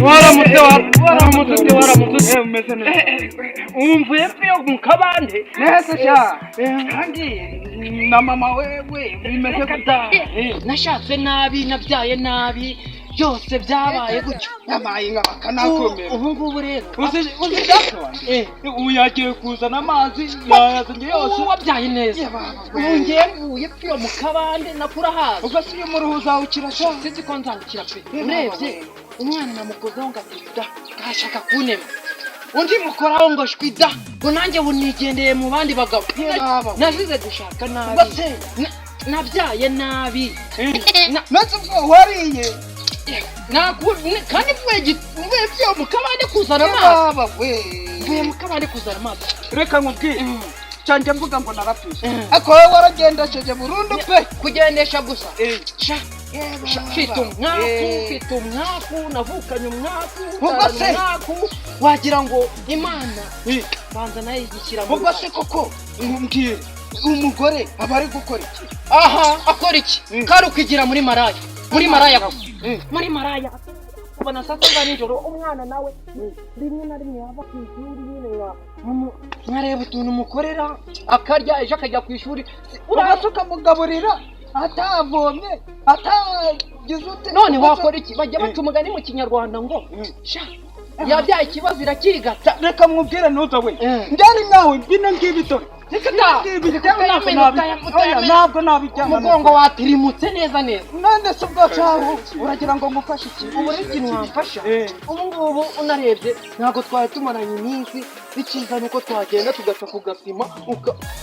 Waramutse, waramutse, waramutse. Umeze neza. Umvuye mvuye mu kabande. Neza sha, kandi na mama wewe bimeze Reka da. Nashatse nabi, nabyaye nabi, byose byabaye gutyo. Yabaye nka bakanakomera. Ubu ngubu rero Uzi data wanjye ubu yagiye kuzana amazi, yayazanye yose. Ubu wabyaye neza. Ubu ngiye mvuye mvuye mu kabande nakura hazi. Ubwo si umuruhu uzawukira sha? Sinzi ko nzawukira pe. Urebye umwana namukozeho ngo ati da, kashaka kunema, undi mukoraho ngo shwi da, ngo nanjye bunigendeye mu bandi bagabo. Yaba. Nazize gushaka nabi. Ubwo se Nabyaye nabi. Nase ubwo wariye? Kandi mvuye mvuye mu kabande kuzana amazi. Yaba we. Mvuye mu kabande kuzana amazi. Reka nkubwire, canje mvuga ngo narapfise, ariko wowe waragendesheje burundu pe. Kugendesha gusa. Sha. Yeba. Sha, mfite umwaku, mfite umwaku, navukanye umwaku. Ubwo nzarana se? umwaku, wagira ngo Imana banza nayo igishyira mu Ubwo se koko mbwire, umugore aba ari gukora iki? Aha akora iki? Kari ukwigira muri maraya, muri maraya gusa, muri maraya ubona saa sita za nijoro. Umwana nawe rimwe na rimwe yava ku ishuri nyine, nkareba utuntu mukorera akarya, ejo akajya ku ishuri. Ubwo se ukamugaburira atavomye, atagize ute? None wakora iki? Bajya baca umugani mu Kinyarwanda ngo sha, yabyaye ikibazo irakirigata. Reka mwubwire, ntuza we. Njyari nawe bino ngibi dore. Reka da. Ngibi njyewe ntabwo Utayamena. Oya, ntabwo nabijyana. Umugongo watirimutse neza neza. None se ubwo caho uragira ngo ngufashe iki? Ubu rero ikintu wamfasha, ubu ngubu unarebye ntabwo twari tumaranye iminsi, icyiza ni uko twagenda tugaca ku gasima,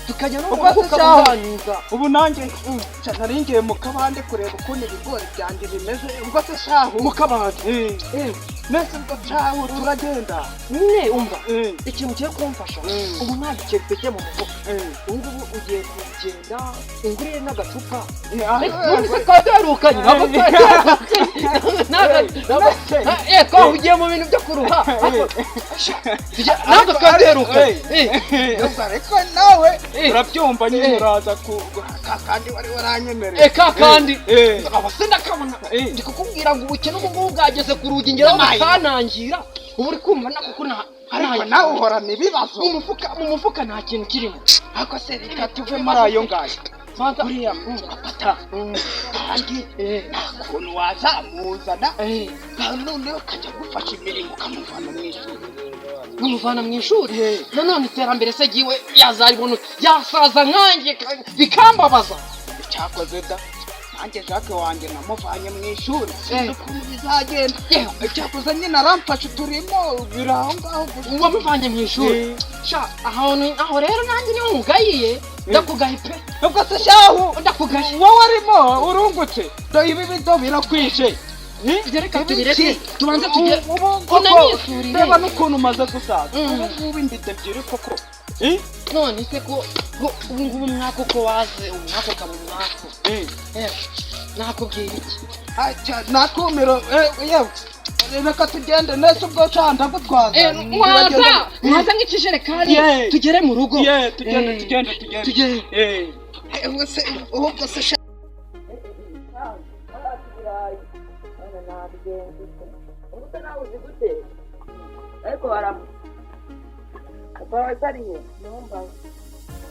tukajya no mu Ubwo rugo se cyaho? ukabuganiza. Ubu nanjye nca nari ngiye mu kabande kureba ukuntu ibigori byanjye bimeze. Ubwo se shahu? Mu kabande. Nese ubwo cahu turagenda? Nyine umva, ikintu ugiye kumfasha, ubu nta giceri mfite mu mufuka. Ubu ngubu ugiye kugenda ungurire n'agacupa. Ubundi se twaba duherukanye? Ntabwo twari duherukanye. Twahugiye mu bintu byo kuruha. Ntabwo twari duherukanye. Ubwo ariko nawe urabyumva nyine, uraza ku ka kandi wari waranyemereye. Ka kandi aba se ndakabona. Ndi kukubwira ngo ubukene ubu ngubu bwageze ku rugi, ngeraho bukanangira. Ubu uri kumva nako ko nta Ariko nawe uhorana ibibazo. Mu mufuka nta kintu kirimo. Ariko se reka tuve muri ayo ngayo. Banza. Buriya apata kandi nta kuntu wazamuzana, noneho ukajya gufasha imirimo, ukamuvana mu ishuri? Nkamuvana mu ishuri? Nanone iterambere se giwe yazaribona? Yasaza nkanjye bikambabaza. Icyakoze da, nanjye Jacques wanjye namuvanye mu ishuri, sinzi ukuntu bizagenda. Icyakoze nyine aramfasha uturimo, biri aho ngaho gusa. Wamuvanye mu ishuri? Sha, aho aho rero nanjye niho nkugayiye, ndakugaye pe. Ubwo se shahu? Ndakugaye. Wowe arimo urungutse, dore ibi bido birakwishe. Ibyo reka tubireke, tubanze tujye Ubu koko unanyisurire. Reba n'ukuntu umaze gusaza. Mm. Ubu ngubu indida ebyiri koko. None se ko ubu ngubu umwaka uko waze, umwaka ukaba umwaka. Nakubwira iki? Acha, nakumiro. Yewe, reka tugende nese ubwo ca ndagutwaza. Mwaza mwaza nk'ikijerekani. Tugere mu rugo. Ye, tugende. Tugende, tugende. Tugere. Ubwo se ubwo se sha Ibirayi none nabigenza ute? Ubu se nawe uzi guteka? Ariko baramutse, papa watariye numva ubu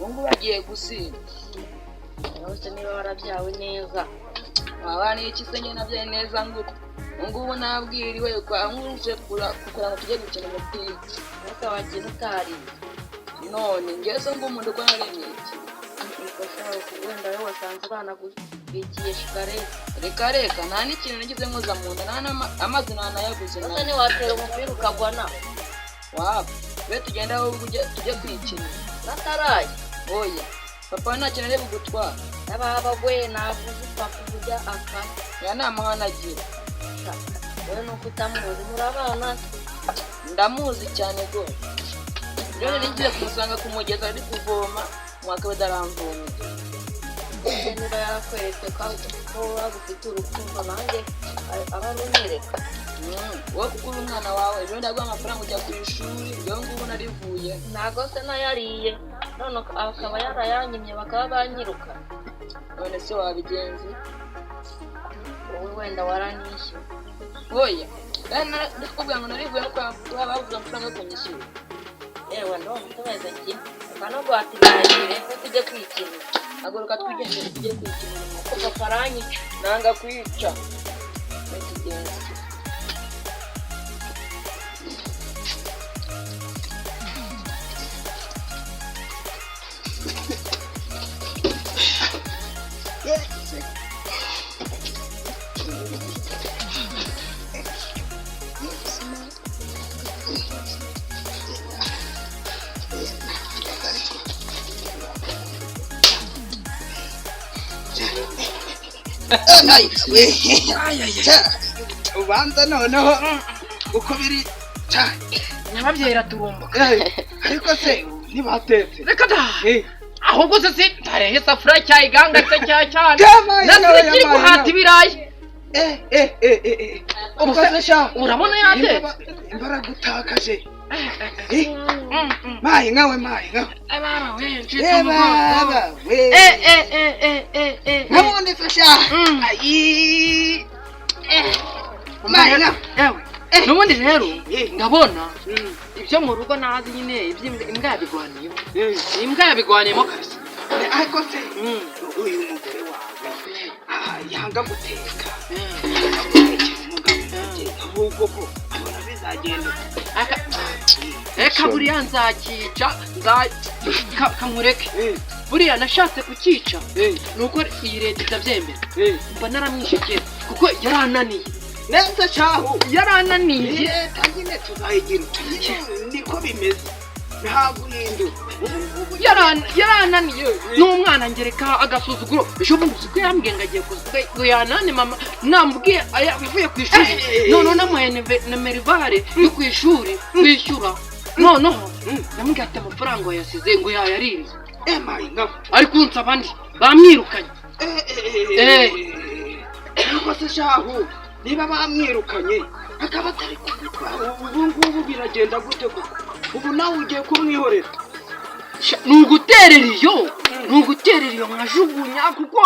ngubu bagiye gusiga. Rwose niba warabyawe neza. Waba n'iki se? Njye nabyaye neza ngute? Ubu ngubu nabwiriwe kwa nkuruje kugira ngo tujye gukina umupira. Ariko wagira utariye. None njye se ngo umuntu uko naremye iki? Wenda wowe wasanze banagubikiye shikarete. Reka reka, nta n'ikintu nigeze nkoza mu nda, nta amazi ntanayaguze. Ese ntiwatera umupira ukagwa na? Waba be, tugenda ahubwo tujye kwikina. Bataraye? Oya, papa we nta kintu ari bugutwara. N'ababa we navuze upfa kuvuga aka. Aya ni amahane agira. Wowe nuko utamuzi, murabana. Ndamuzi cyane rwose. Rero ngiye kumusanga ku mugezi ari kuvoma, umwaka we daramvomye. Ese niba yarakweretse ko agufite urukundo, nanjye aba arunyereka. Wowe kuko uri umwana wawe, ejo ndaguha amafaranga ujya ku ishuri, njyewe ngubu narivuye. Ntago se nayariye, none akaba yarayanyimye, bakaba banyiruka? None se wabigenza? Wowe wenda waranishyuye. Oya. Kandi ndakubwira ngo narivuye ko babuze amafaranga yo kunyishyura. Yewe, ndumva tumeze kimwe. Reka no guhata ibirayi ko tujye kwikinira. Haguruka twigendere tujye kwikinira inkoko, papa aranyica. Nanga kwica. Tugende. Ubanza noneho uko biri cyane. Nyababyeyi iraturumbuka. Ariko se ntibatetse? Reka da. Eh. Ahubwo se si ntarehe isafuriya cyayiganga se cya cyane. Yabaye, nasize yabaye, kiri yabaye. guhata ibirayi. Eh, eh, eh, eh, eh. Ubu Ubwo se sha urabona yatetse. Imbaraga utakaje. Eh, mayi nkawe, mayi nkawe. Abana we, ncitse Eh, umugongo. baba we. Eh, eh, eh, eh, eh, eh. Nkabundi se sha. Ayi. Mayi nkawe. Ewe, n'ubundi rero Eh. ndabona Mm. ibyo mu rugo nazi nyine iby'imbwa, imbwa yabigwaniyemo. Eh. Imbwa yabigwaniyemo kabisa. Ariko se uyu mugore wawe, yanga guteka, yanga gutekera umugabo wanjye, ahubwo ko abona bizagenda? Reka, buriya nzakica, nza kamureke. Buriya nashatse kukica, nuko iyi leta itabyemera. Mba naramwishe kera kuko yarananiye. Neza cyaho. Yarananiye. Leta nyine tuzayigira nyine, niko bimeze, nta guhindura ubu ngubu. Yarananiye n'umwana ngereka agasuzuguro. Ejo bundi uzi ko yambwiye ngo agiye kuzuga ngo yanane mama namubwiye avuye ku ishuri. Eh. Noneho namuhaye minerval yo ku ishuri kwishyura, noneho namubwiye ati amafaranga wayasize, ngo yayarinze. Eh, mayi nkawe. Ari kunsaba andi, bamwirukanye. Eh, ariko se shahu, niba bamwirukanye akaba atari kugutwara ubu ngubu, biragenda gute koko? Ubu nawe ugiye kumwihorera? Ni uguterera iyo, ni uguterera iyo nkajugunya, kuko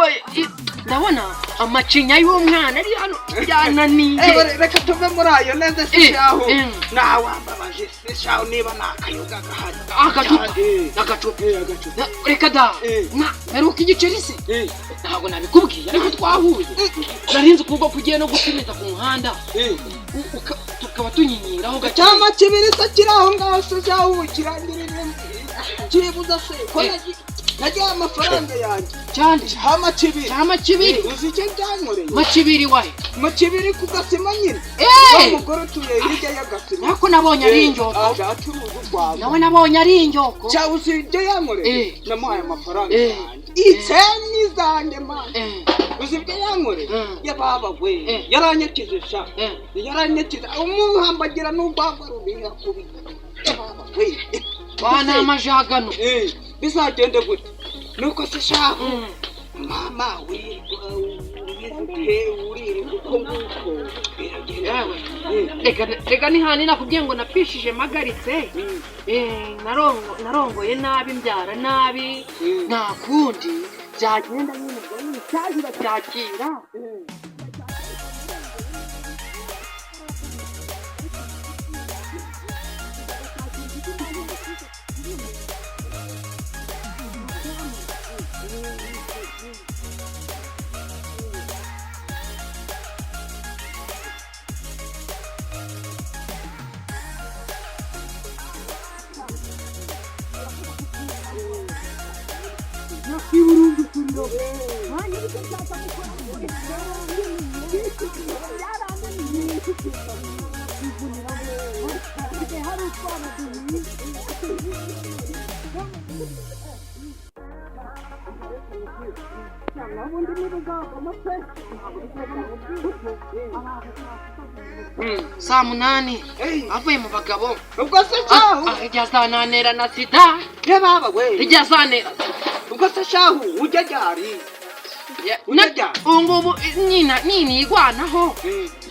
ndabona amacinya y'umwana ari hano yananiye. Eh, reka tuve muri ayo neza se. Eh, Shahu, eh. nawambabaje se shahu, niba nta kayoga gahari? Agacupa. Eh. Agacupa. Eh, agacupa. Reka da. Eh. Mperuka igiceri se? Eh. Ntabwo nabikubwiye, ariko twahuye narinzi kubwo kugiye no gutumiza ku muhanda. Eh. Tukaba tunyinyiraho gake. Cyama kibiri se kiri aho ngaho se shahu, kirangirire kibuza se ko Eh. nagiye amafaranga yanjye? Cyane. Cyama kibiri. Cyama kibiri. Uzi icyo byankoreye? Makibiri wahe? Mu kibiri ku gasima nyine. Eh! Wa mugore utuye hirya y'agasima. Nako nabonye ari injoko. Aje acuruza urwagwa. Nawe nabonye ari injoko. Cyawe, uzi ibyo yankoreye? Eh. Namuhaye amafaranga Eh. yanjye, iceni zanjye mani. Eh. Uzi ibyo yankoreye? Mm. Yababa we. Eh. Yaranyakize sha. Eh. Yaranyakize, umuhambagira n'urwagwa rubira kubi. Yababa we. Wana amajagano. Eh, bizagende gute nuko se shahu? Mm. Mama wirirwa umeze ute, uririrwa uko nguko, biragenda? Yewe. Reka reka, ni hani nakubwiye ngo napishije mpagaritse. Eh, narongoye nabi, mbyara nabi. Nta kundi byagenda nyine, ubwo nyine icyaje uracyakira. Saa 8 avuye mu bagabo. Ubwo se shahu, Ijya azananera na sida. yababa we. Ijya azanera. Ubwo se shahu, ujya ryari? Ujya ryari? Ubu ngubu nyina ninigwanaho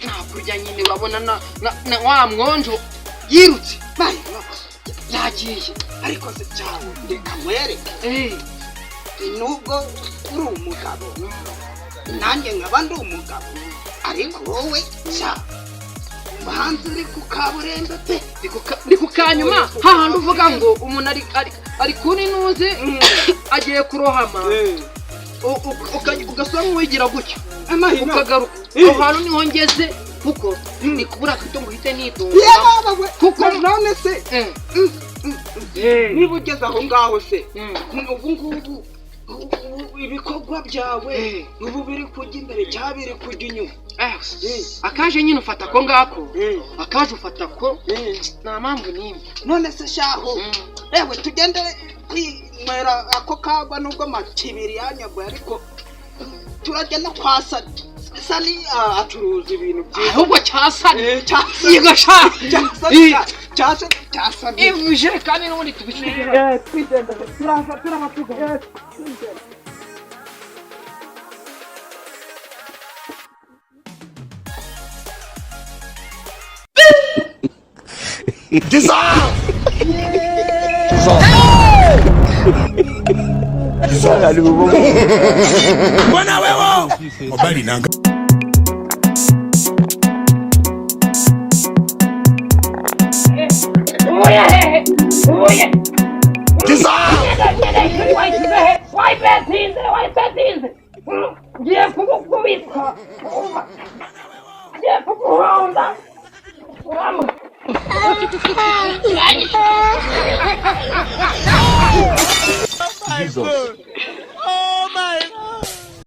nta kurya nyine, urabona na wa mwonjo yirutse. Mayi, Yagiye. ariko se shahu, reka nkwereke. Eh. Nubwo uri umugabo nanjye nkaba ndi umugabo, ariko wowe sha. Hanze uri ku kaburimbo pe. Ndi ku kanyuma hahandi uvuga ngo umuntu ari kuri nuzi agiye kurohama, ugasa nk'uwigira gutya Amahina. ukagaruka. Eh. Aho hantu niho ngeze, kuko ni kubura gato ngo uhite nitunga. Yewe we. Kuko None se niba ugeze aho ngaho se, ubu ngubu ibikorwa byawe ubu biri kujya imbere cyangwa biri kujya inyuma? Akaje nyine ufata ko ngako, akaje ufata ko nta mpamvu n'imwe. None se shaho, ewe, tugende kwinywera ako kagwa, nubwo makibiri yanyagwe, ariko turajya no kwa Sani. Sani acuruza ibintu byiza. Ahubwo cyasane. Cya Sani. Yego sha. Cya Sani, cya Sani, cya Sani. Ijerekani n'ubundi tubishyire. Twigendere, turaza turabatuga. Mobali nanga. Uye hehe, uye wayishyize he? Wayipetinze, wayipetinze, ngiye kugukubita, ngiye kuguhonda uramu. Jesus.